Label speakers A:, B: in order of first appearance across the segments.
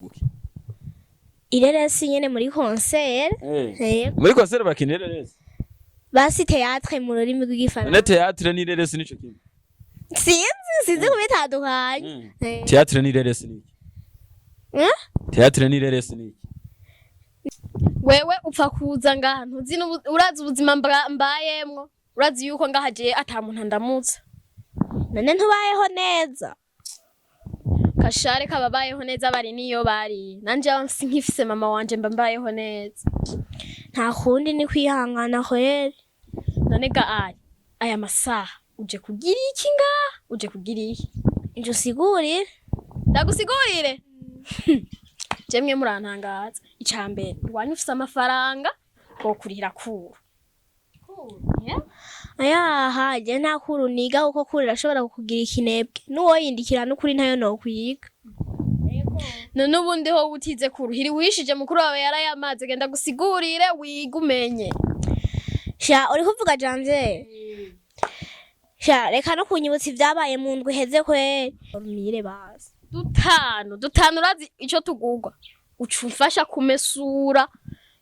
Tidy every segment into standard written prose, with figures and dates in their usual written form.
A: Gukina.
B: Ireresi nyene muri concert. Yego.
A: Muri concert bakina ireresi?
B: Basi théâtre mu rurimi
A: None
B: rw'igifaransa.
A: théâtre n'ireresi nico kimwe?
B: Sinzi kubitandukanya.
A: Théâtre n'ireresi niki?
B: Eh?
A: Théâtre n'ireresi niki?
C: Wewe upfa kuza ngaha, ntuzi urazi ubuzima mbayemwo, urazi yuko ngaha jewe ata muntu andamutsa.
B: None ntubayeho neza?
C: Kashare kababayeho neza bari niyo bari, nanje aba nkifise mama wanje mba mbayeho neza.
B: Nta kundi, ni kwihangana kweri.
C: None ga ari aya masaha uje kugira iki ngaha? Uje kugira iki?
B: Nje usigurire.
C: Ndagusigurire? Jemwe murantangaza. Ica mbere, iwanyu ufise amafaranga bokurihira cours?
B: Ayaha, je nta cours niga, kuko cours irashobora kukugira ikinebwe, n'uwoyindikira n'ukuri ntayo nokwiga.
C: None ubundi ho utize cours hiri wishije mukuru wawe yarayamaze. Genda gusigurire, wiga umenye.
B: Sha, uri kuvuga Janvier? Sha, reka no kunyibutsa ivyabaye mu ndwi iheze kweri. Mire basi.
C: Dutanu dutanu, urazi ico tugurwa? Uca umfasha kumesura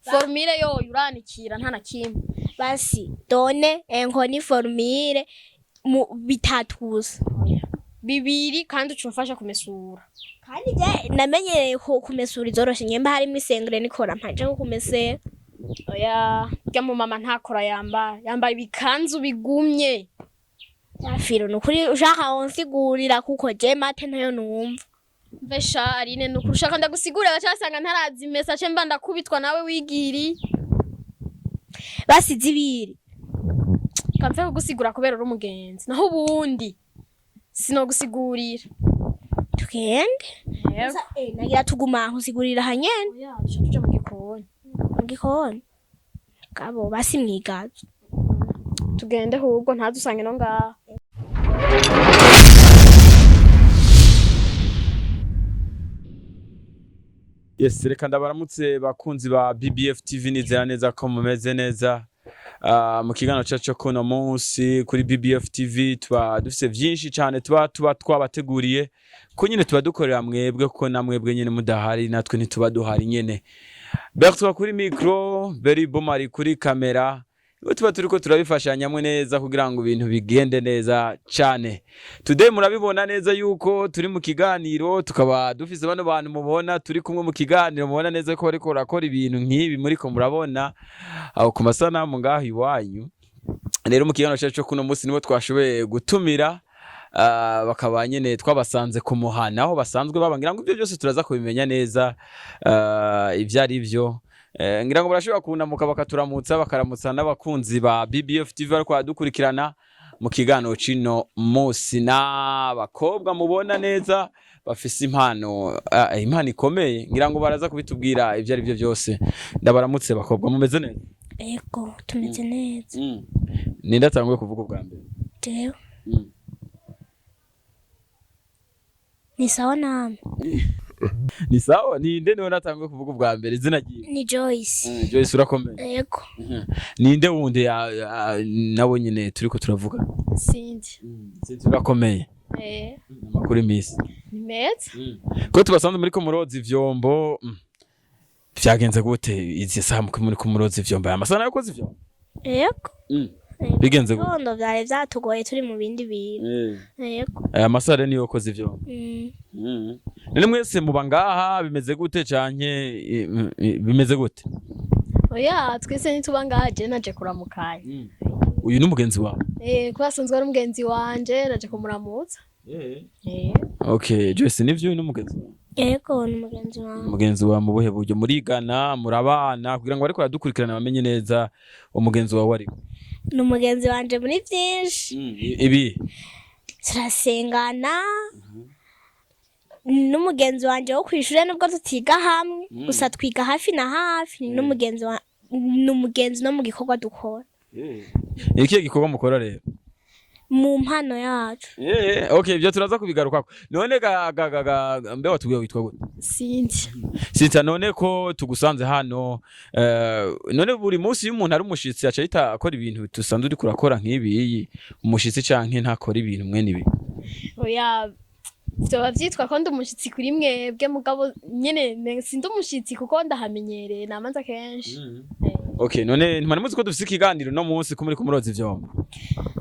C: formule, yoyo uranikira nta na kimwe.
B: Basi done enkoni formule mu bitatu gusa.
C: Bibiri, kandi uca umfasha kumesura.
B: Kandi je namenyereye kumesura izoroshe, nyemba harimo isengere nikora mpaje kumesera.
C: Oya, rya mu mama ntakora, yambara yambara ibikanzu bigumye.
B: Firo, nukuri ushaka wonsigurira, kuko je maths ntayo numva.
C: Mvesha Aline, nukuri ushaka ndagusigurira bacasanga ntarazimesa, ce mba ndakubitwa nawe wigiri.
B: Basi zibiri.
C: Kamve kugusigura kubera uri umugenzi, naho ubundi sinogusigurira.
B: Tugende.
C: Yego.
B: Sasa, nagira tuguma nkusigurira hanyene.
C: Oya, duca tuja mu gikoni.
B: Mu gikoni gabo, basi mwigazo.
C: Tugende ahubwo, ntadusange no ngaha.
A: Yes, reka ndabaramutse bakunzi ba BBF TV, nizera neza ko mumeze neza. Mu kiganiro cyacu cyo kuno munsi kuri BBF TV tuba dufise vyinshi cyane tuba twabateguriye, ko nyine tuba dukorera mwebwe, kuko na mwebwe nyine mudahari natwe ntituba duhari nyene. Bertwa kuri micro, Berry Bomari kuri kamera, nibo tuba turiko turabifashanyamwe neza kugira ngo ibintu bigende neza cyane. Today murabibona neza yuko turi mu kiganiro, tukaba dufise bano bantu mubona turi kumwe mu kiganiro, mubona neza ko bariko barakora ibintu nk'ibi muriko murabona aho ku masanamu ngaho iwanyu. Rero mu kiganiro cyacu cyo kuno munsi nibo twashoboye gutumira, bakaba nyene twabasanze ku muhana aho basanzwe baba. Ngira ngo ibyo byose turaza kubimenya neza, ibyo ari byo. Ngira ngo barashobora kunamuka bakaturamutsa, bakaramutsa n'abakunzi ba BBF TV bariko baradukurikirana mu kiganiro cino munsi. N'abakobwa mubona neza bafise impano, impano ikomeye, ngira ngo baraza kubitubwira ibyo ari byo byose. Ndabaramutse bakobwa, mumeze neza?
B: Ego, tumeze neza.
A: Ninde atanguye kuvuga ubwa mbere?
B: Jewe. Ni sawa namwe?
A: Ni sawa. Ninde niwe natanguye kuvuga ubwa mbere? Izina ryiwe?
B: Ni Joyce.
A: Joyce, urakomeye?
B: Ego.
A: Ninde wundi nawe nyine turiko turavuga?
C: Sindi.
A: Sinzi, urakomeye?
C: Eh.
A: Amakuru imisi?
C: Ni meza.
A: Ko tubasanze muri ko muroza ivyombo, vyagenze gute izi saha muri ko muroza ivyombo? Aya masaha nayo koza ivyombo?
B: Ego.
A: Bigenze gute?
B: Tondo vyari vyatugoye, turi mu bindi bintu. Ego.
A: Aya masaha rero niyo koza ivyombo?
B: Mm.
A: None mwese muba ngaha, bimeze gute canke bimeze gute?
C: Oya, twese ntituba ngaha, je naje kuramukanya.
A: Uyu ni umugenzi wawe?
C: Eh, kuba asanzwe ari umugenzi wanje, naje kumuramutsa. Eh.
A: Okay, Joyce, nivyo, uyu ni umugenzi wawe?
B: Ego, ni umugenzi wanje.
A: Umugenzi wawe mu buhe buryo? Murigana, murabana? Kugira ngo bariko baradukurikirana bamenye neza umugenzi wawe ariko.
B: Ni umugenzi wanje muri vyinshi.
A: Ibi?
B: Turasengana, n'umugenzi wanje wo kw'ishure, nubwo tutiga hamwe, gusa twiga hafi na hafi. Ni n'umugenzi wa ni umugenzi no mu gikorwa dukora.
A: Ni ikihe gikorwa mukora rero?
B: Mu mpano yacu.
A: Okay, ibyo turaza kubigarukako. None ga ga ga, ga mbe watubwiye witwa gute?
C: Sindi.
A: Sita, none ko tugusanze hano, none buri munsi iyo umuntu ari umushitsi aca ahita akora ibintu dusanzwe uriko urakora nk'ibi, umushitsi canke ntakora ibintu mwene ibi?
C: Oya. Vyoba vyitwa ko ndi umushitsi kuri mwebwe, mugabo nyene sindi umushitsi kuko ndahamenyereye, namanza kenshi.
A: Okay, none ntimwari muzi ko dufise ikiganiro no munsi ko muri kumuroza ivyombo?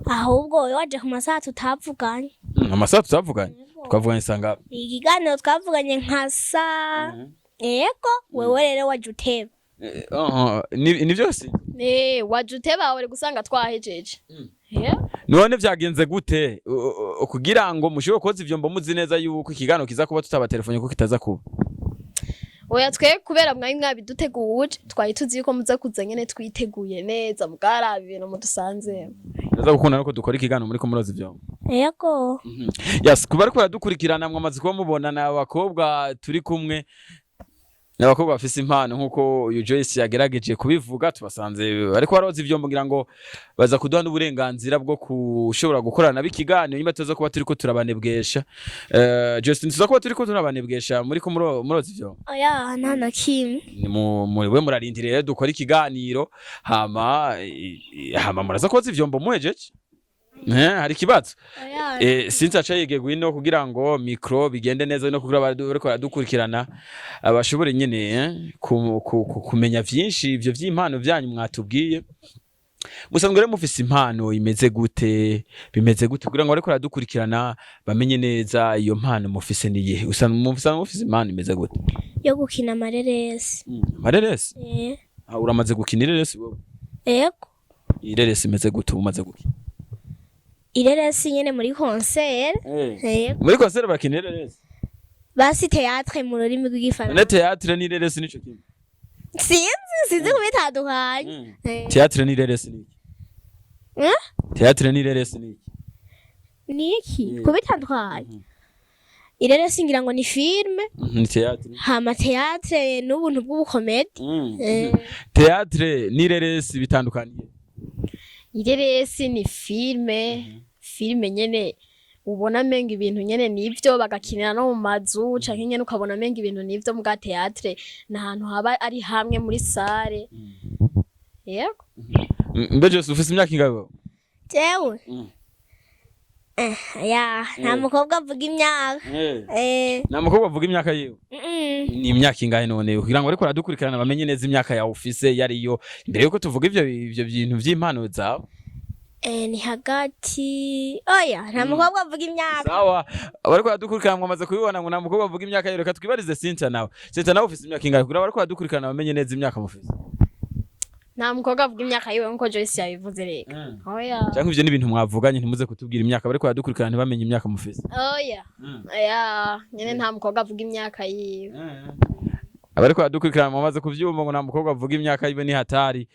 B: Ahubwo wowe waje ku masaha tutavuganye.
A: Amasaha tutavuganye? Twavuganye sanga?
B: Ikiganiro twavuganye nka saa, yego, wewe rero waje uteba.
A: Ni vyose.
C: Eh, waje uteba, wari gusanga twahejeje. Yeah.
A: None vyagenze gute kugira ngo mushobore koza ivyombo muzi neza yuko ikiganiro kiza kuba tutabatelefone ko kitaza kuba?
C: Oya, twe kubera mwari mwabiduteguje twari tuzi yuko muza kuza nyene twiteguye neza, mugaraba ibintu mudusanzemo.
A: Ndaza gukunda nuko dukora ikiganiro muri ko muroza ivyombo.
B: Yego.
A: Yes, kuba ariko baradukurikirana, mwamaze kuba mubona na abakobwa turi kumwe, ni abakobwa bafise impano nkuko uyu Joyce yagerageje kubivuga. Tubasanze ariko baroza ivyombo, ngira ngo baza kuduha n'uburenganzira bwo kushobora gukorana nabo ikiganiro nyuma tuza kuba turiko turabanebwesha. Joyce, tuza kuba turiko turabanebwesha muri ko muroza ivyombo?
B: Oya, nta na kimwe.
A: Ni we murarindiriye rero dukora ikiganiro, hama hama muraza koza ivyombo muhejeje. Hari ikibazo?
B: Oya.
A: Sinzi aca yige gwino kugira ngo micro bigende neza no kugira bariko baradukurikirana abashobore nyene kumenya vyinshi ivyo vy'impano vyanyu mwatubwiye. Musanzwe rero mufise impano imeze gute, bimeze gute, kugira ngo bariko baradukurikirana bamenye neza iyo mpano mufise niyihe? Usanzwe mufise impano imeze gute?
B: Yo gukina amareresi.
A: Amareresi?
B: Eh.
A: Ah, uramaze gukina ireresi wowe?
B: Yego.
A: Ireresi imeze gute umaze gukina?
B: Ireresi nyene muri concert. Yego.
A: Muri concert bakina ireresi?
B: Basi théâtre mu rurimi
A: None
B: rw'igifaransa.
A: théâtre n'ireresi nico kimwe?
B: Sinzi kubitandukanya.
A: Théâtre n'ireresi niki?
B: Eh?
A: Théâtre n'ireresi niki?
B: Niki kubitandukanya? Ireresi ngira ngo ni film.
A: Ni théâtre.
B: Hama théâtre n'ubuntu bw'ubukomedi.
A: Théâtre n'ireresi bitandukaniye?
C: Ireresi ni film nyene ubona menga ibintu nyene nivyo, bagakinira no mu mazu canke nyene ukabona menga ibintu nivyo, muga théâtre ni ahantu haba ari hamwe muri salle, yego.
A: Mbe Jose, ufise imyaka ingahe wewe?
B: Jewe? Ya, nta mukobwa avuga imyaka.
A: Nta mukobwa avuga imyaka yiwe?
B: Mm.
A: Ni imyaka ingahe none, kugira ngo ariko baradukurikirana bamenye neza imyaka yawe ufise yariyo imbere yuko tuvuga ivyo bintu vy'impano zawe?
B: Ni hagati, oya, nta mukobwa avuga imyaka.
A: Sawa, abariko baradukurikirana mwamaze kubibona ngo nta mukobwa avuga imyaka yiwe. Reka twibarize Cynthia nawe. Cynthia, nawe ufise imyaka ingahe, kugira abariko baradukurikirana bamenye neza imyaka mufise?
C: Nta mukobwa avuga imyaka yiwe nkuko Joyce yabivuze reka, oya.
A: Cyangwa ivyo ni ibintu mwavuganye ntimuze kutubwira imyaka, bariko baradukurikirana ntibamenye imyaka mufise?
C: Oya, oya, nyene nta mukobwa avuga imyaka yiwe.
A: Abariko baradukurikirana mwamaze kuvyumva ngo nta mukobwa avuga imyaka yiwe, ni hatari.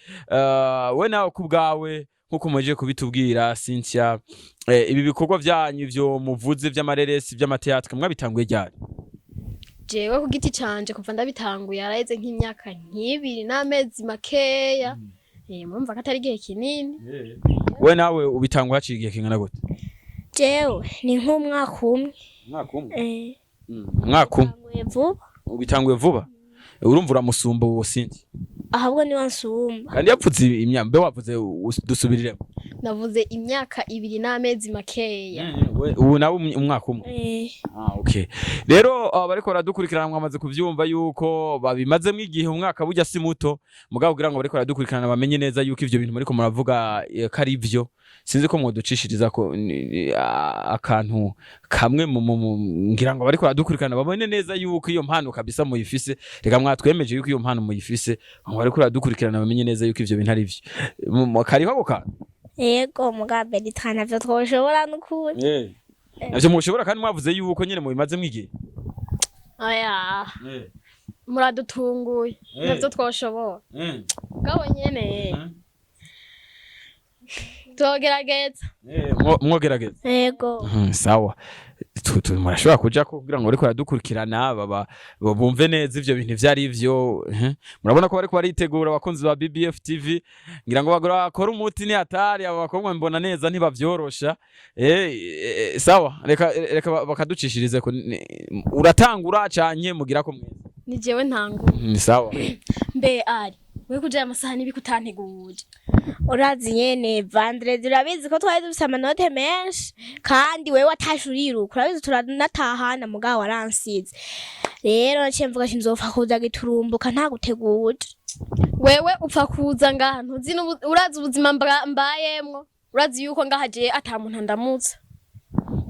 A: We nawe ku bwawe, nkuko muje kubitubwira Cynthia, ibi bikorwa vyanyu ivyo muvuze vy'amareresi, vy'ama théâtre, mwabitanguye ryari?
C: Jewe ku giti canje, kuva ndabitanguye yaraheze nk'imyaka nk'ibiri n'amezi makeya. Murumva ko atari igihe kinini.
A: We nawe ubitanguye haciye igihe kingana gute?
B: Jewe ni nk'umwaka umwe.
A: Umwaka umwe?
B: Eh.
A: Umwaka umwe.
B: Tanguye vuba.
A: Ubitanguye vuba, urumva uramusumba uwo Cynthia.
B: Ahubwo niwe nsumba.
A: Kandi yapfutse imyaka, mbe wavuze dusubiriremo.
C: Navuze imyaka 2 n'amezi makeya.
A: Ubu nawe umwaka umwe?
B: Eh.
A: Ah, okay. Rero bariko baradukurikirana mwamaze kuvyumva yuko babimazemwo igihe, umwaka burya si muto, mugabo kugira ngo bariko baradukurikirana bamenye neza yuko ivyo bintu muriko muravuga ko ari vyo, sinzi ko mwoducishiriza ko akantu kamwe ngira ngo bariko baradukurikirana babone neza yuko iyo mpano kabisa muyifise. Reka mwatwemeje yuko iyo mpano muyifise, ngo bariko baradukurikirana bamenye neza yuko ivyo bintu ari vyo. Kariho ako kantu?
B: Yego, mugambe nitwa ntavyo twoshobora n'ukuri.
A: Navyo mushobora, kandi mwavuze yuko nyene mubimazemwo igihe.
C: Oya, muradutunguye, navyo twoshobora, mugabo nyene tugerageza.
A: Mwogerageza.
B: Yego.
A: Sawa. Murashobora kuja ko kugira ngo bariko baradukurikirana baba bumve neza ivyo bintu ivyo ari vyo. Murabona ko bariko baritegura, abakunzi ba BBF TV, ngira ngo bagora bakora umuti, ni hatari. Aba bakobwa mbona neza ntibavyorosha. Sawa, reka bakaducishirize ko uratangura canke mugira ko mwese?
C: Ni jewe ntangura.
A: Ni sawa.
C: Mbe ari we kuja aya masaha n'ibiki utanteguje?
B: Urazi nyene vendredi, urabizi ko twari dufise amanote menshi, kandi wewe watashe uriruka, urabizi turanatahana, mugabo waransize. Rero naciye mvuga ati nzopfa kuza giturumbuka ntaguteguje.
C: Wewe upfa kuza ngaha, ntuzi urazi ubuzima mbayemwo, urazi yuko ngaha jewe ata muntu andamutsa.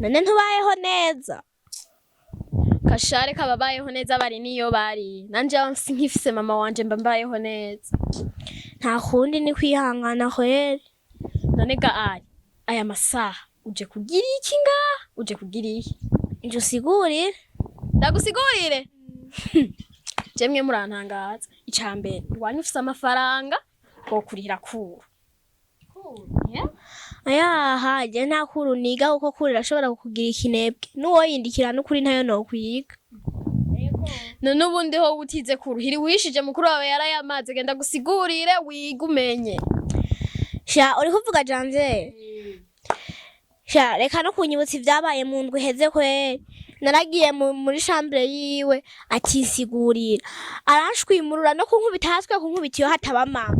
B: None ntubayeho neza?
C: Kashare kababayeho neza bari niyo bari, nanje aba nkifise mama wanje mba mbayeho neza.
B: Nta kundi, ni kwihangana kweri.
C: None ga ari aya masaha uje kugira iki ngaha? Uje kugira iki?
B: Nje usigurire.
C: Ndagusigurire? Jemwe murantangaza. Ica mbere, iwanyu ufise amafaranga bokurihira cours?
B: Ayaha, je nta cours niga, kuko cours irashobora kukugira ikinebwe, n'uwoyindikira n'ukuri ntayo nokwiga.
C: None ubundi ho utize cours, hiri wishije mukuru wawe yarayamaze. Genda gusigurire, wiga umenye.
B: Sha, uri kuvuga Janvier? Sha, reka no kunyibutsa ivyabaye mu ndwi iheze kweri. Naragiye muri chambre yiwe atinsigurira, aranshwimurura no kunkubita, haswe kunkubita iyo hataba mama.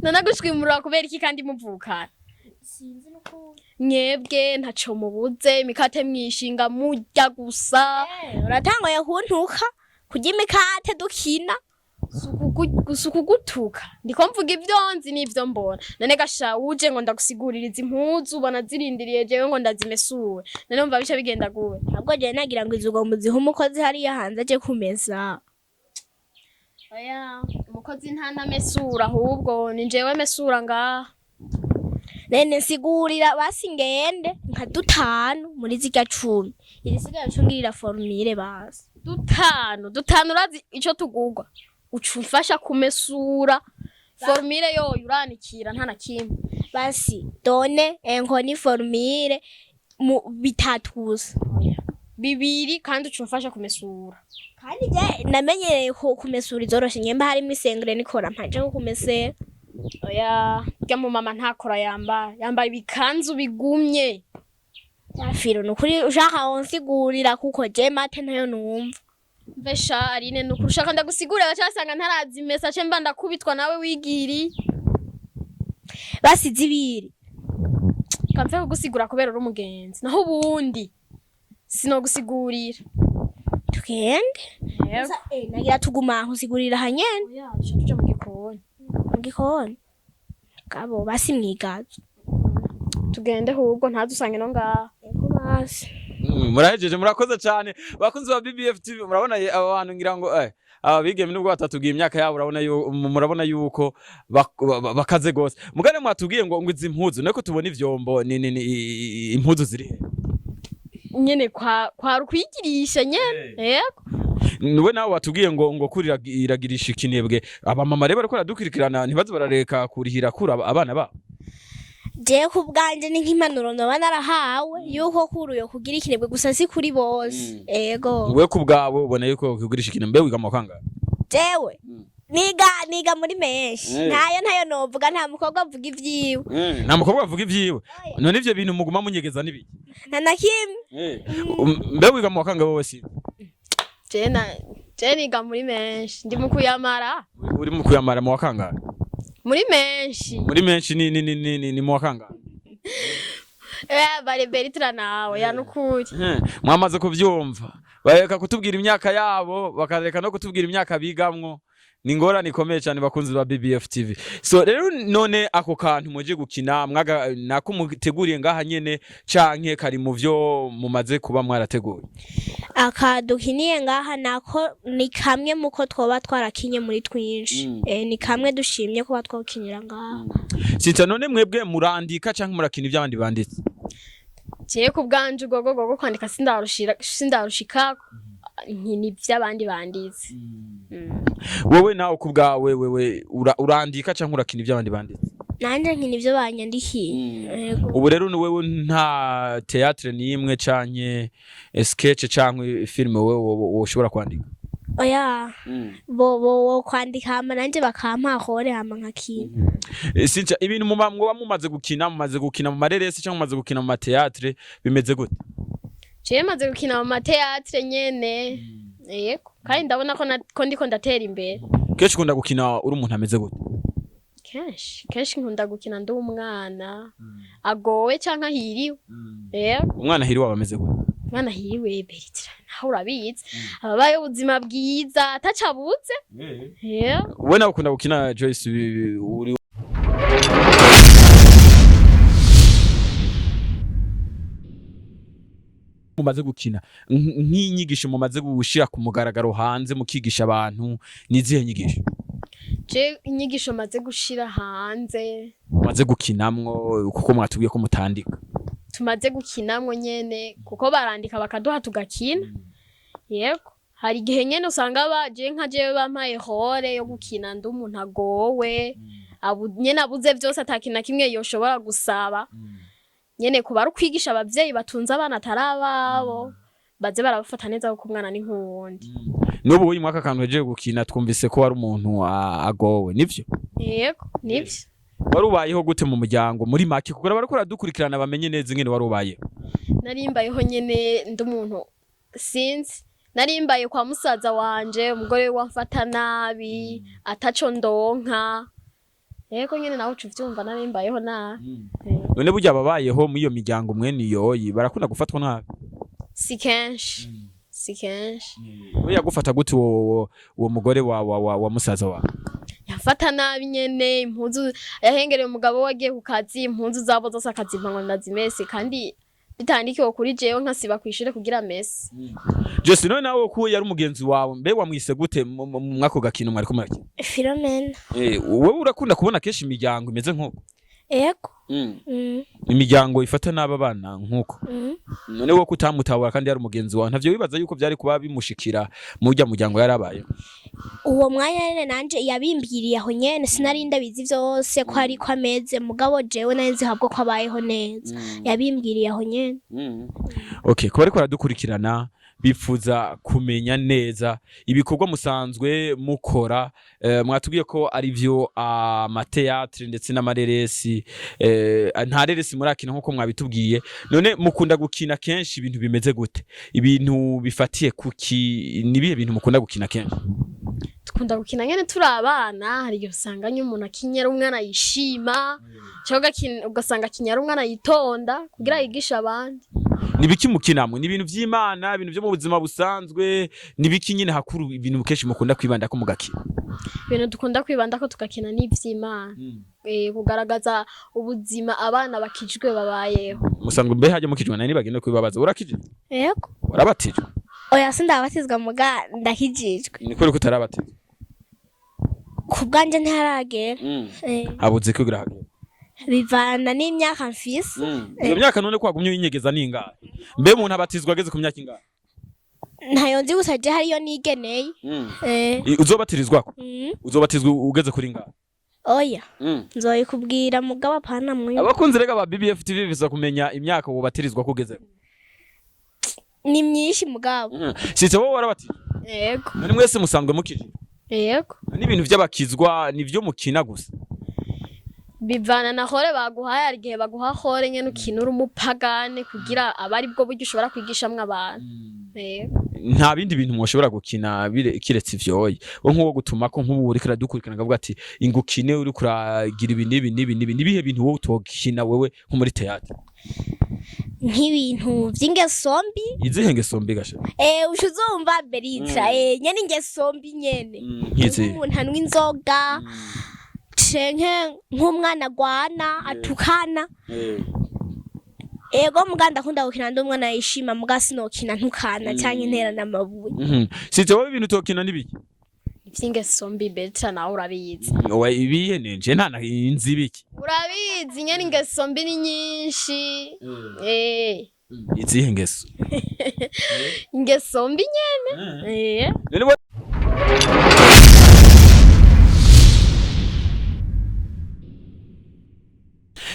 C: None agushwimurura kubera iki kandi muvukana?
B: Sinzi n'ukuntu.
C: Mwebwe ntaco mubuze, imikate mwishinga murya gusa.
B: Uratangoye kuntuka kurya imikate dukina.
C: Gusa ukugutuka, ndiko mvuga ivyo nzi n'ivyo mbona. None gasha uje ngo ndagusigurira izi mpuzu ubona zirindiriye jewe ngo ndazimesure, none umva bica bigenda gute?
B: Ahubwo jewe nagira ngo izo ugomba uzihe umukozi hariya hanze aje kumesa.
C: Oya, umukozi ntanamesura, ahubwo ni jewe mesura ngaha.
B: Nene nsigurira basi, ngende nka dutanu muri zirya 10, irisigaye cungirira formule basi.
C: Dutanu, dutanu urazi ico tugurwa? Uca umfasha kumesura, formule yoyo uranikira nta na kimwe.
B: Basi done enkoni formule mu bitatu gusa.
C: Bibiri, kandi uca umfasha kumesura.
B: Kandi je namenyereye ko kumesura izoroshe, nyemba harimo isengere nikora mpanje ko kumesera.
C: Oya, rya mu mama ntakora, yambara yambara ibikanzu bigumye.
B: Firo, nukuri ushaka wonsigurira, kuko je maths ntayo numva.
C: Mvesha Aline, nukuri ushaka ndagusigurira bacasanga ntarazimesa, ce mba ndakubitwa nawe wigiri.
B: Basi zibiri.
C: Kamve kugusigura kubera uri umugenzi, naho ubundi sinogusigurira.
B: Tugende.
C: Yego.
B: Nagira tuguma nkusigurira hanyene.
C: Oya, duca tuja mu gikoni.
B: Mu gikoni gabo, basi mwigazo.
C: Tugende ahubwo, ntadusange no ngaha.
B: Yego basi.
A: Murahejeje, murakoze cyane bakunzi ba BBF TV. Murabona aba bantu, ngira ngo aba bigeme nubwo batatubwiye imyaka yabo, urabona murabona yuko bakaze gose. Mugane mwatubwiye ngo izi mpuzu niko tubona ivyombo ni impuzu ziri he?
C: Nyene kwa rukwigirisha nyene, yego.
A: Niwe nawe watubwiye ngo kuri iragirisha ikinebwe. Abamama rero bariko baradukurikirana, ntibaze barareka kurihira kura abana babo.
B: Je ku bwanje ni nk'impanuro noba narahawe yuko kuruyo kugira ikinebwe, gusa si kuri bose, ego.
A: We ku bwawe ubona yuko kugurisha ikinebwe? Wiga mu kangahe?
B: Jewe niga muri menshi. Ntayo novuga, nta mukobwa avuga ivyiwe.
A: Nta mukobwa avuga ivyiwe? None ivyo bintu muguma munyegeza n'ibiki?
B: Nta na kimwe.
A: Mbe wiga mu kangahe wowe si?
C: Je niga muri menshi, ndi mu kuyamara.
A: Uri mu kuyamara mu wakangahe?
C: Muri menshi.
A: Muri menshi ni mu wakangahe?
C: Bare Beritra nawe ya nukuri.
A: Mwamaze kuvyumva, bareka kutubwira imyaka yabo, bakareka no kutubwira imyaka bigamwo, ni ingorane ikomeye cyane bakunzi ba BBF TV. So rero none ako kantu muje gukina mwaga nako muteguriye ngaha nyene, canke kari mu vyo mumaze kuba mwarateguye?
B: Aka dukiniye ngaha nako ni kamwe muko twoba twarakinye muri twinshi. Ni kamwe dushimye kuba twokinira ngaha.
A: Sinta, none mwebwe murandika canke murakina ivy'abandi banditse?
C: Jewe ku bwanje ubwo bwo kwandika sindarushira, sindarushikako, nkina ivy'abandi banditse.
A: Wewe nawe ku bwawe, wewe urandika canke urakina ivy'abandi banditse?
B: Nanje nkina ivyo banyandikiye. Yego.
A: Ubu rero ni wewe nta théâtre n'imwe canke sketch canke film wewe woshobora kwandika?
B: Oya, bo kwandika hama nanje bakampa rôle, hama nkakina.
A: Sinca, ibintu mwoba mumaze gukina mu mareresi canke mumaze gukina mu ma théâtre bimeze gute?
C: Jewe maze gukina mu ma théâtre nyene, yego, kandi ndabona ko ndiko ndatera imbere.
A: Kenshi ukunda gukina uri umuntu ameze gute?
C: Kenshi kenshi nkunda gukina ndi umwana agowe canke ahiriwe. Yego.
A: Umwana ahiriwe aba ameze gute?
C: Umwana ahiriwe, Bertrand, nawe urabizi, ababaye ubuzima bwiza atacabuze. Yego.
A: Wowe nawe ukunda gukina, Joyce, uri mumaze gukina nk'inyigisho mumaze gushira ku mugaragaro hanze mukigisha abantu, ni izihe nyigisho?
C: Je inyigisho maze gushira hanze,
A: Mumaze gukinamwo, kuko mwatubwiye ko mutandika.
C: Tumaze gukinamwo nyene, kuko barandika bakaduha tugakina. Yego, hari igihe nyene usanga baje, nka jewe bampaye rôle yo gukina ndi umuntu agowe, nyene abuze vyose, atakintu na kimwe yoshobora gusaba nyene, kuba ari ukwigisha abavyeyi batunze abana atari ababo baze barabafata neza, kuko umwana ni nk'uwundi.
A: N'ubu uyu mwaka akantu hejeje gukina, twumvise ko wari umuntu agowe, nivyo?
C: Yego, nivyo.
A: Wari ubayeho gute mu muryango muri make, kuko bariko baradukurikirana bamenye neza ingene wari ubayeho?
C: Narimbayeho nyene ndi umuntu, sinzi, narimbaye kwa musaza wanje, umugore we wamfata nabi, ataco ndonka. Yego nyene, nawe uca uvyumva, narimbayeho nabi.
A: None burya ababayeho muri iyo miryango mwene iyoyi barakunda gufatwa nabi?
C: Si kenshi, si kenshi.
A: We yagufata gute uwo mugore wa musaza wawe?
C: Yafata nabi nyene, impuzu yahengereye umugabo we agiye ku kazi, impuzu zabo zose akazimpa ngo ndazimese, kandi bitandikiwe kuri jewe, nkasiba kw'ishure kugira mese.
A: Jose, none nawe ko yari umugenzi wawe, mbe wamwise gute mwako gakino mwariko murakina?
B: Filomena.
A: Wowe urakunda kubona kenshi imiryango imeze nk'uko?
B: Ego.
A: Imiryango ifata nabi abana nk'uko? None wowe ko utamutabura kandi yari umugenzi wawe, ntavyo wibaza yuko vyari kuba bimushikira murya muryango yarabaye?
B: Uwo mwanya nyene nanje yabimbwiriye aho nyene, sinari ndabizi vyose ko ariko ameze, mugabo jewe nari nzi habwo ko abayeho neza. Yabimbwiriye aho nyene.
A: Okay, kuba ariko baradukurikirana bifuza kumenya neza ibikorwa musanzwe mukora, mwatubwiye ko ari byo ama théâtre ndetse n'amareresi. Nta reresi murakina nkuko mwabitubwiye. None mukunda gukina kenshi ibintu bimeze gute? Ibintu bifatiye kuki? Nibihe bintu mukunda gukina kenshi?
C: Dukunda gukina nyene turi abana. Hari igihe usanga nyine umuntu akinyera umwana yishima, cyangwa ugasanga akinyera umwana yitonda kugira yigishe abandi.
A: Nibiki mukinamwe? Ni ibintu vy'Imana, ibintu vyo mu buzima busanzwe, nibiki nyine hakuru, ibintu kenshi mukunda kwibandako mugakina?
C: Ibintu dukunda kwibanda ko tugakina n'ivy'Imana, kugaragaza ubuzima abana bakijwe babayeho.
A: Musanzwe mbe hajya mukijwe? Nani bagenda kwibabaza, urakijwe?
B: Ego.
A: Warabatijwe?
B: Oya, sindabatizwa, muga ndakijijwe.
A: Ni kuri ko utarabatizwa?
B: Ku bwanje ntiharagera.
A: Habuze kugira hagere?
B: Bivana n'imyaka mfise.
A: Iyo myaka none ko wagumye winyegeza ni ingahe? Mbe umuntu abatizwa ageze ku myaka ingahe?
B: Ntayo nzi, gusa je hariyo nigeneye.
A: Uzobatirizwako?
B: Mm.
A: Uzobatizwa ugeze kuri ingahe?
B: Oya, nzoyikubwira, mugabo apana mwe.
A: Abakunzi rega ba BBF TV biza kumenya imyaka wobatirizwa ko ugeze.
B: Ni myinshi mugabo.
A: Sitse, wowe warabatijwe?
C: Yego.
A: None mwese musanzwe mukijijwe?
C: Yego.
A: N'ibintu by'abakizwa nivyo mukina gusa?
C: Bivana na rôle baguhaye. Hari igihe baguha rôle nyene ukina uri umupagane, kugira abe ari bwo buryo ushobora kwigishamwo abantu. Yego.
A: Nta bindi bintu mwoshobora gukina kiretse ivyoyi? Wo nk'uwo gutuma ko nk'ubu uriko uradukurikirana akavuga ati ingukine, uriko uragira ibi n'ibi n'ibi n'ibi, nibihe bintu wowe utokina wewe nko muri théâtre?
B: Nk'ibintu vy'ingeso mbi.
A: Izihe ngeso mbi gasha?
B: Uca uzumva, Beritra, nyene ingeso mbi nyene.
A: Nk'izihe?
B: Nk'umuntu anywa inzoga, canke nk'umwana agwana, atukana. Ego, muga ndakunda gukina ndi umwana yishima, muga sinokina ntukana canke nterana amabuye.
A: Sitse, wowe ibintu utokina n'ibiki?
C: Ivy'ingeso mbi, Bertra, nawe urabizi.
A: Oya, ibihe nenje nta na nzi ibiki.
C: Urabizi nyene, ingeso mbi ni nyinshi.
A: Izihe ngeso?
C: Ingeso mbi nyene.
A: None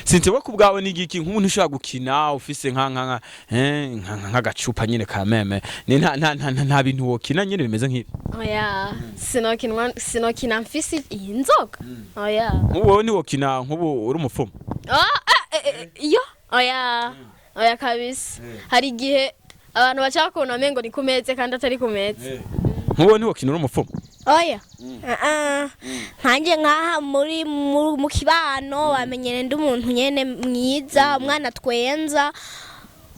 A: Sinte, we kubwawe ni igiki nk'umuntu ushobora gukina ufise nk'agacupa nyine ka meme ni nta bintu wokina nyine bimeze nk'ibi?
C: Oya, sinokinwa, sinokina mfise iyi nzoga, oya.
A: Nk'ubu wowe ntiwokina nk'ubu uri umupfumu?
C: Ah, iyo oya, oya kabisa. Hari igihe abantu baca bakubona umengo ni ku meze kandi atari ku meze.
A: Nk'ubu wowe ntiwokina uri umupfumu?
B: Oya. Ah, ah. Nkanje nkaha muri mu kibano bamenyere ndi umuntu nyene mwiza, umwana twenza,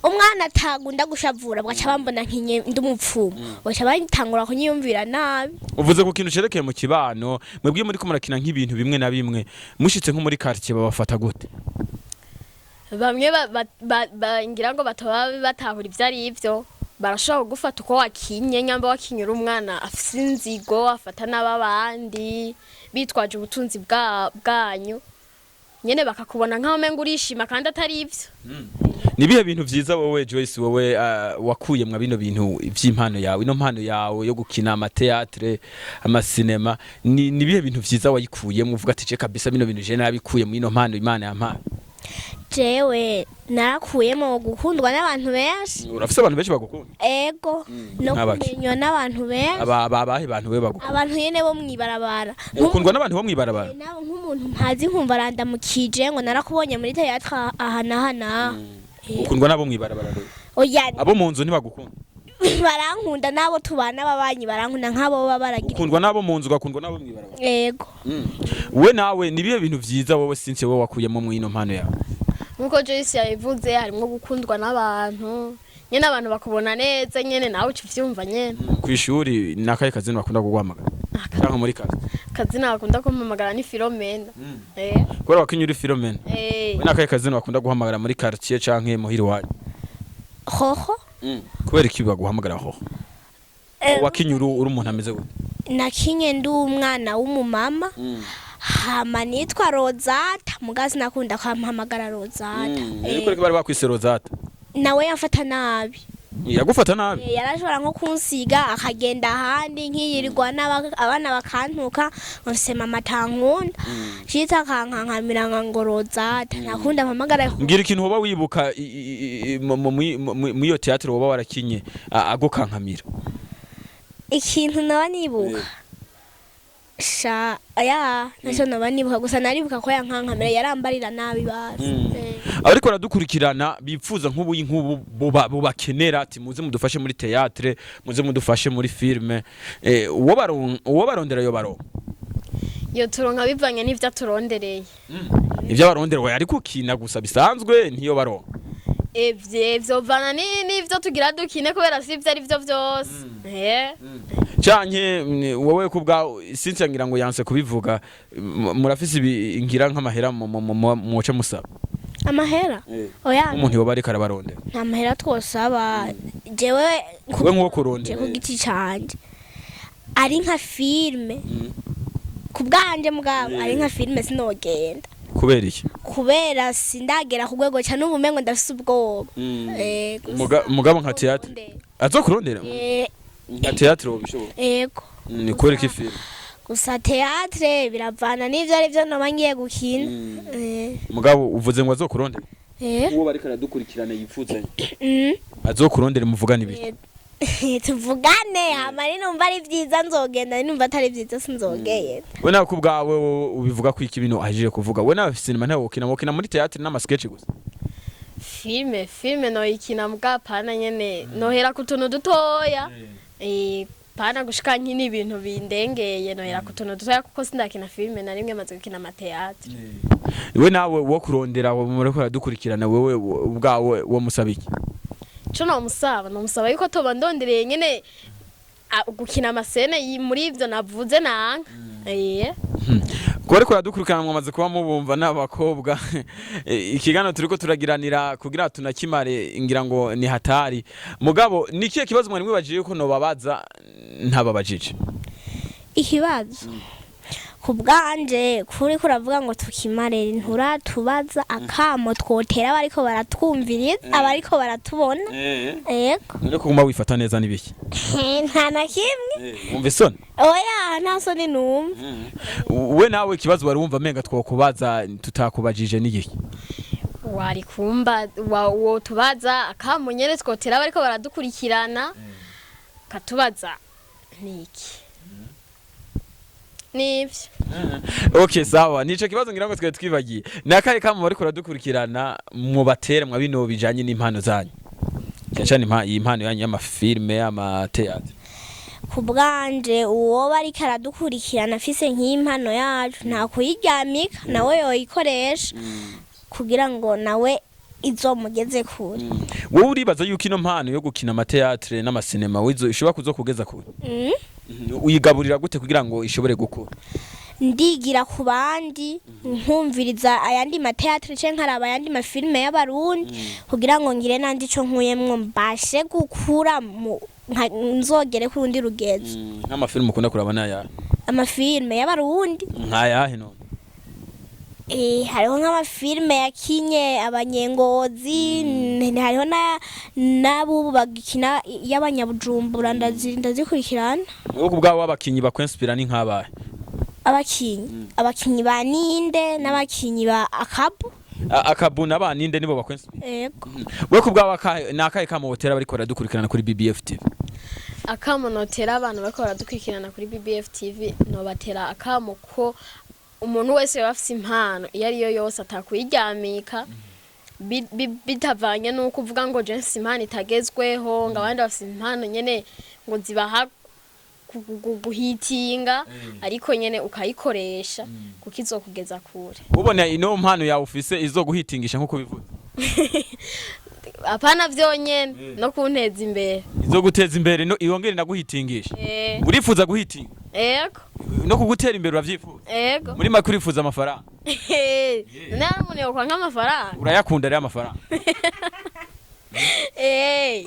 B: umwana atagunda gushavura, bagaca bambona nkinye ndi umupfumu, bagaca batangura kunyiyumvira nabi.
A: Uvuze ku kintu cerekeye mu kibano, mwebwe muriko murakina nk'ibintu bimwe na bimwe, mushitse nko muri quartier babafata gute?
C: Bamwe ngira ngo bataba batahura ivyo ari ivyo, barashobora kugufata uko wakinye. Nyamba wakinye uri umwana afise inzigo, afata n'ababandi bitwaje ubutunzi bwanyu nyene, bakakubona nk'aho umenga urishima kandi atari ivyo.
A: Ni ibihe bintu vyiza wowe Joyce, wowe wakuye mwa bino bintu vy'impano yawe, ino mpano yawe yo gukina ama théâtre, amasinema, ni ibihe bintu vyiza wayikuyemo uvuga ati: "Je kabisa bino bintu je nabikuye mu ino mpano Imana yampaye"?
B: Jewe narakuyemo gukundwa n'abantu benshi.
A: Urafise abantu benshi bagukunda?
B: Ego, no
A: Nk'abaki?
B: kumenywa n'abantu benshi.
A: Aba abahe bantu we bagukunda?
B: Abantu nyene bo mwibarabara.
A: Ukundwa n'abantu bo mwibarabara?
B: Nabo nk'umuntu ntazi nkumva arandamukije ngo: "Narakubonye muri théâtre aha n'aha n'aha."
A: Ukundwa n'abo mwibarabara rero?
B: Oya.
A: Abo mu nzu ntibagukunda?
B: Barankunda, n'abo tubana ababanyi barankunda, nk'abo baba baragira.
A: Ukundwa n'abo mu nzu, ugakundwa n'abo mwibarabara?
B: Ego.
A: We nawe, ni ibihe bintu vyiza wowe Cynthia, wowe wakuyemo mu ino mpano yawe?
C: Nkuko Joyce yabivuze, harimwo gukundwa n'abantu nyene, abantu bakubona neza nyene, nawe uca uvyumva nyene.
A: Ku ishuri ni akahe kazina bakunda kuguhamagara canke muri kazi?
C: Akazina bakunda kumpamagara ni Filomena. Eh.
A: Kubera wakinye uri Filomena?
C: Eh.
A: We nakahe kazina bakunda guhamagara muri quartier canke muhira iwanyu?
B: Hoho.
A: Kubera iki baguhamagara Hoho? Wakinye uri umuntu ameze gute?
B: Nakinye ndi umwana w'umumama, hama nitwa Rozata, muga sinakunda kwampamagara Rozata.
A: Ariko bari bakwise Rozata?
B: Nawe yamfata nabi.
A: Yagufata nabi?
B: Yarashobora nko kunsiga akagenda ahandi, nkiyirirwa abana bakantuka ngo mfise mama atankunda, shitse akankankamira ngo Rozata nakunda mpamagara.
A: Mbwira ikintu woba wibuka mw'iyo théâtre woba warakinye agukankamira.
B: Ikintu naba nibuka sha aya ntacyo naba nibuka, gusa naribuka ko yankankamira, yarambarira nabi basi.
A: Abariko baradukurikirana bipfuza nk'ubu nk'ubu bubakenera ati: "Muze mudufashe muri théâtre, muze mudufashe muri film," uwo barondera yo baronka?
C: Yo turonka bivanye n'ivyo aturondereye.
A: Ivyo barondera we ariko ukina gusa bisanzwe ntiyo baronka?
C: Evye vyovana n'ivyo tugira dukine, kubera si ivyo ari vyo vyose.
A: Canke wowe kubwa Cynthia, ngira ngo yanse kubivuga, murafise ngira nk'amahera muce musaba?
B: Amahera oya.
A: Umuntu yoba ariko arabarondera.
B: Nta mahera twosaba jewe.
A: We nk'uwo
B: Je
A: kurondera.
B: ku giti canje, ari nka film, ku bwanje mugabo ari nka film, sinogenda.
A: Kubera iki?
B: Kubera sindagera ku rwego cyane, ubu umengo ndafise ubwoba. Gusa
A: Mugabo nka théâtre azokurondera? Nka théâtre wobishobora?
B: Ego.
A: Ni kubera iki film?
B: Gusa théâtre biravana n'ivyo ari vyo noba ngiye gukina.
A: Mugabo uvuze ngo azokurondera?
B: Eh.
A: Uwo bariko aradukurikirana yipfuzanye azokurondera muvugane ibiki?
B: Tuvugane, hama ninumva ari vyiza nzogenda, ninumva atari vyiza sinzogenda.
A: We nawe ku bwawe, wowe ubivuga ko iki bino ahejeje kuvuga? We nawe sinema ntawe wokina, wokina muri théâtre n'ama sketch gusa?
C: Film noyikina mbwa pana nyene nohera ku tuntu dutoya. Pana gushika nkina ibintu bindengeye, nohera ku tuntu dutoya kuko sindakina film na rimwe, maze gukina ama théâtre.
A: We nawe wo kurondera, wo muriko aradukurikirana, wewe ubwawe wo musaba iki?
C: Ico nomusaba, nomusaba yuko toba ndondereye nyene gukina ama scène muri ivyo navuze nanka.
A: Kuba ariko aradukurikirana, mwamaze kuba mubumva n'abakobwa. Ikiganiro turiko turagiranira kugira tunakimare, ngira ngo ni hatari. Mugabo ni ikihe kibazo mwari mwibajije yuko nobabaza ntababajije?
B: Ikibazo ku bwanje, kuri kuravuga ngo tukimare, nturatubaza akamo twotera abariko baratwumviriza, abariko baratubona. Yego.
A: None kuguma wifata neza n'ibiki?
B: Nta na kimwe.
A: Wumva isoni?
B: Oya, nta soni numva.
A: We nawe, ikibazo wari wumva amenga twokubaza tutakubajije n'igiki?
C: Wari kumba wotubaza akamo nyene twotera bariko baradukurikirana, katubaza niki nivyo.
A: Okay, sawa, nico kibazo ngira ngo twari twibagiye. Ni akahe kamo bariko baradukurikirana mubatere mwa bino bijanye n'impano zanyu, cyane cyane iyi mpano yanyu y'amafilme, ama théâtre?
B: Ku bwanje, uwo bariko aradukurikirana afise nk'impano yacu, nta kuyiryamika, nawe yoyikoresha kugira ngo nawe izomugeze kure.
A: Wowe uribaza yuko ino mpano yo gukina ama théâtre n'amasinema wizo ishobora kuzokugeza kure?
B: Mm.
A: Uyigaburira gute kugira ngo ishobore gukura?
B: Ndigira ku bandi, nkumviriza ayandi ma théâtre canke nkaraba ayandi mafilime y'Abarundi kugira ngo ngire nandi ico nkuyemwo, mbashe gukura nzogere ku rundi rugezo.
A: Nk'amafilime ukunda kuraba n'ayahe?
B: Amafilime y'Abarundi.
A: Nk'ayahe none?
B: Hariho nk'amafilime yakinye Abanyengozi, hariho n'abubu bagikina y'Abanyabujumbura, ndazikurikirana.
A: Wowe ku bwawe, abakinyi bakwinspira ni nk'abahe?
B: Abakinyi ba Ninde n'abakinyi ba Akabu.
A: Akabu na ba Ninde nibo bakwinspira?
B: Yego.
A: Wowe ku bwawe, ni akahe kamo wotera bariko baradukurikirana kuri BBF TV?
C: Akamo notera abantu bariko baradukurikirana kuri BBF TV, nobatera akamo ko umuntu wese yoba afise impano iyo ariyo yose atakuyiryamika, bitavanye n'uko uvuga ngo je mfise impano itagezweho, ngo abandi bafise impano nyene ngo zibaha guhitinga, ariko nyene ukayikoresha kuko izokugeza kure.
A: Ubona ino mpano yawe ufise izoguhitingisha nk'uko bivuze?
C: Apana vyonyene, no kunteza imbere.
A: Izoguteza imbere no yongere inaguhitingisha?
C: Eh.
A: Urifuza guhitinga?
C: Ego.
A: No kugutera imbere uravyifuza?
C: Ego.
A: Muri make urifuza amafaranga?
C: None hari umuntu yokwanka amafaranga?
A: Urayakunda rero amafaranga?
C: Eh.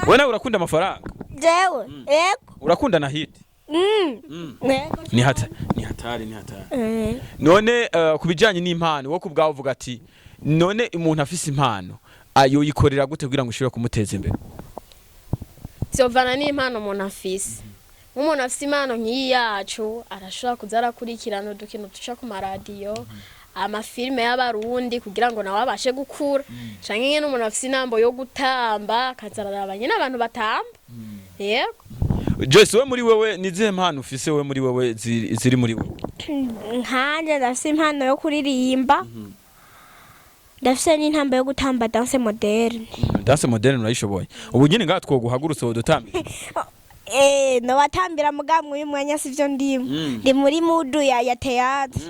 A: Wowe nawe urakunda amafaranga?
B: Jewe, yego.
A: Urakunda na hit?
B: Mm. Yego.
A: Ni hata ni hatari, ni hatari. None ku bijanye n'impano, wowe ku bwawe uvuga ati none umuntu afise impano ayo yikorera gute kugira ngo ushobore kumuteza imbere?
C: Vyovana n'impano umuntu afise. Nk'umuntu afise impano nk'iyi yacu, arashobora kuza arakurikirana udukino duca ku maradiyo, amafilime y'Abarundi, kugira ngo nawe abashe gukura, canke nyene umuntu afise inambo yo gutamba, akaza araraba nyene abantu batamba, yego.
A: Joyce, we muri wewe ni izihe mpano ufise wewe muri wewe ziri muri wewe?
B: Nkanje ndafise impano yo kuririmba, ndafise n'intambo yo gutamba danse moderne.
A: Danse moderne urayishoboye? Ubu nyine ngaha twoguhagurutse wodutambira?
B: Nobatambira, mugabo uyu mwanya sivyo ndimo. Ndi muri mood ya théâtre.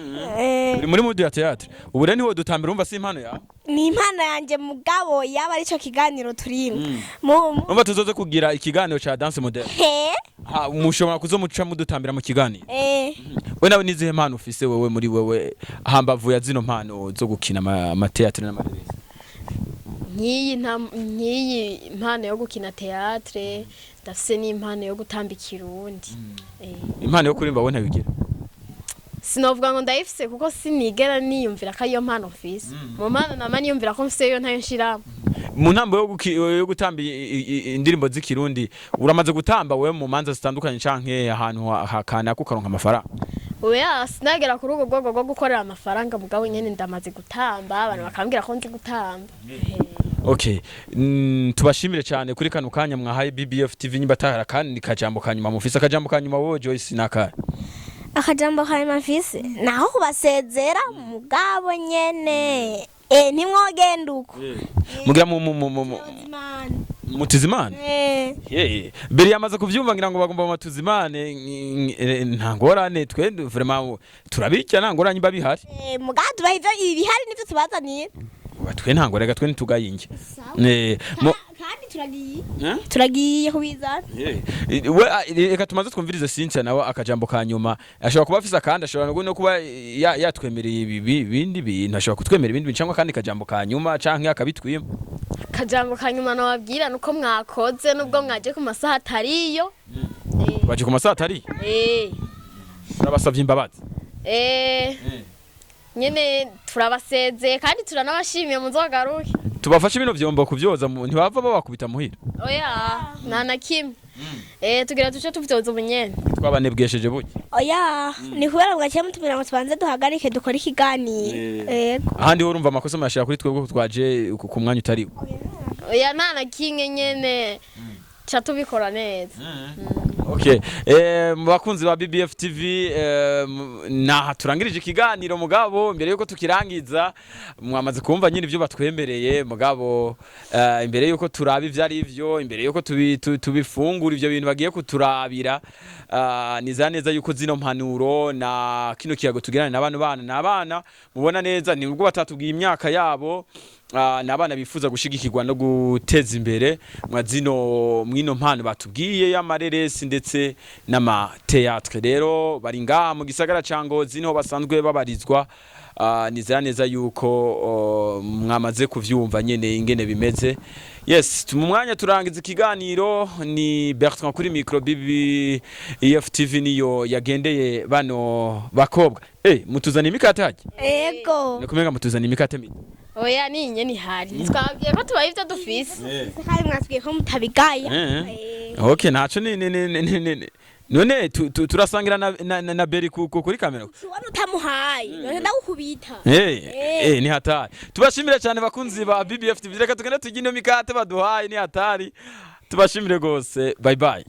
A: Uri muri mood ya théâtre ubu rero, ntiwo dutambira? Urumva si impano yawe?
B: Ni impano yanje, mugabo yaba arico kiganiro turimo mu
A: Urumva tuzoze kugira ikiganiro ca danse moderne.
B: He.
A: Ha, mushobora kuzomuca mudutambira mu kiganiro. We nawe nizihe mpano ufise wewe muri wewe, hambavu ya zino mpano zo gukina ama théâtre n'amareresi?
C: Nk'iyi mpano yo gukina théâtre, ndafise n'impano yo gutamba ikirundi.
A: Impano yo kuririmba wowe ntabigira?
C: Sinovuga ngo ndayifise, kuko sinigera niyumvira ko ariyo mpano mfise. Mu mpano nama niyumvira ko mfise, yo ntayo nshiramo.
A: Mu ntambo yo gutamba indirimbo z'ikirundi, uramaze gutamba wewe mu manza zitandukanye canke ahantu hakanaka ukaronka amafaranga?
C: Oya, sinagera kuri urwo rwego rwo gukorera amafaranga, mugabo nyene ndamaze gutamba, abantu bakambwira ko nzi gutamba.
A: Okay, tubashimire cyane kuri kano kanya mwahaye BBF TV. Nyimba atahara kandi kajambo kanyuma mufise, akajambo kanyuma wowe Joyce nakahe?
B: Akajambo kanyuma mfise naho kubasezera, mugabo nyene ntimwogenda uko.
A: Mugira mu mutizimane. Mbere yamaze kuvyumva, ngira ngo bagomba matuzimane. Nta ngorane, twe vraiment turabirya, nta ngorane imba bihari.
B: Mugabo tubaha ivyo ibihari nivyo tubazaniye.
A: Twe nta ngorane, twe ntitugayinge.
B: Kandi turagiye.
A: Eh?
B: Turagiye kubizana.
A: We reka tumaze twumvirize Cynthia nawe akajambo ka nyuma. Ashobora kuba afise akandi, ashobora no kuba yatwemereye ibi bindi bintu, ashobora kutwemera ibindi bintu cyangwa akandi kajambo ka nyuma canke akabitwima.
C: Akajambo ka nyuma nababwira nuko mwakoze, nubwo mwaje ku masaha atariyo.
A: Baje ku masaha atari?
C: Eh.
A: Turabasavye imbabazi.
C: Nyene turabasezeye kandi turanabashimiye, muzogaruke.
A: Tubafashe bino vyombo kuvyoza, ntibava babakubita muhira?
C: Oya, nta na kimwe. Tugira tuce tuvyoza ubunyene.
A: Twabanebwesheje buke.
B: Oya, ni kubera bwaciye mutubwira ngo tubanze duhagarike dukore ikiganiro. Yego.
A: Ahandi ho urumva amakosa muyashira kuri twebwe ko twaje ku mwanya utariwo.
C: Oya, nta na kimwe, nyene ca tubikora neza.
A: Okay, mu bakunzi ba BBF TV, naha turangirije ikiganiro. Mugabo imbere yuko tukirangiza, mwamaze kumva nyine ibyo batwemereye. Mugabo imbere yuko turaba ivyo ari vyo, imbere yuko tubifungura ivyo bintu bagiye kuturabira, nizera neza yuko zino mpanuro na kino kiyago tugirana n'abana bana n'abana mubona neza, ni ubwo batatubwiye imyaka yabo, ni abana bifuza gushigikirwa no guteza imbere mwa zino mwino mpano batubwiye y'amareresi ndetse n'ama théâtre. Rero bari ngaha mu gisagara ca Ngozi, niho basanzwe babarizwa. Nizera neza yuko mwamaze kuvyumva nyene ingene bimeze. Yes, mu mwanya turangiza ikiganiro. Ni Bertrand kuri micro, BBF TV niyo yagendeye bano bakobwa. Mutuzana imikate hajya?
B: Ego.
A: Nikumenga mutuzana imikate mito.
C: Oya, ni nyene ihari, twababwiye ko tubaye ivyo dufise.
B: Kandi mwatubwiye ko mutabigaya.
A: Okay, ntaco ni none turasangira na Beri kuri kamera.
B: Ubona utamuhaye none ndagukubita.
A: Ni hatari. Tubashimire cyane bakunzi ba BBF TV. Reka tugende turye ino mikate baduhaye, ni hatari. Tubashimire gose. Bye bye.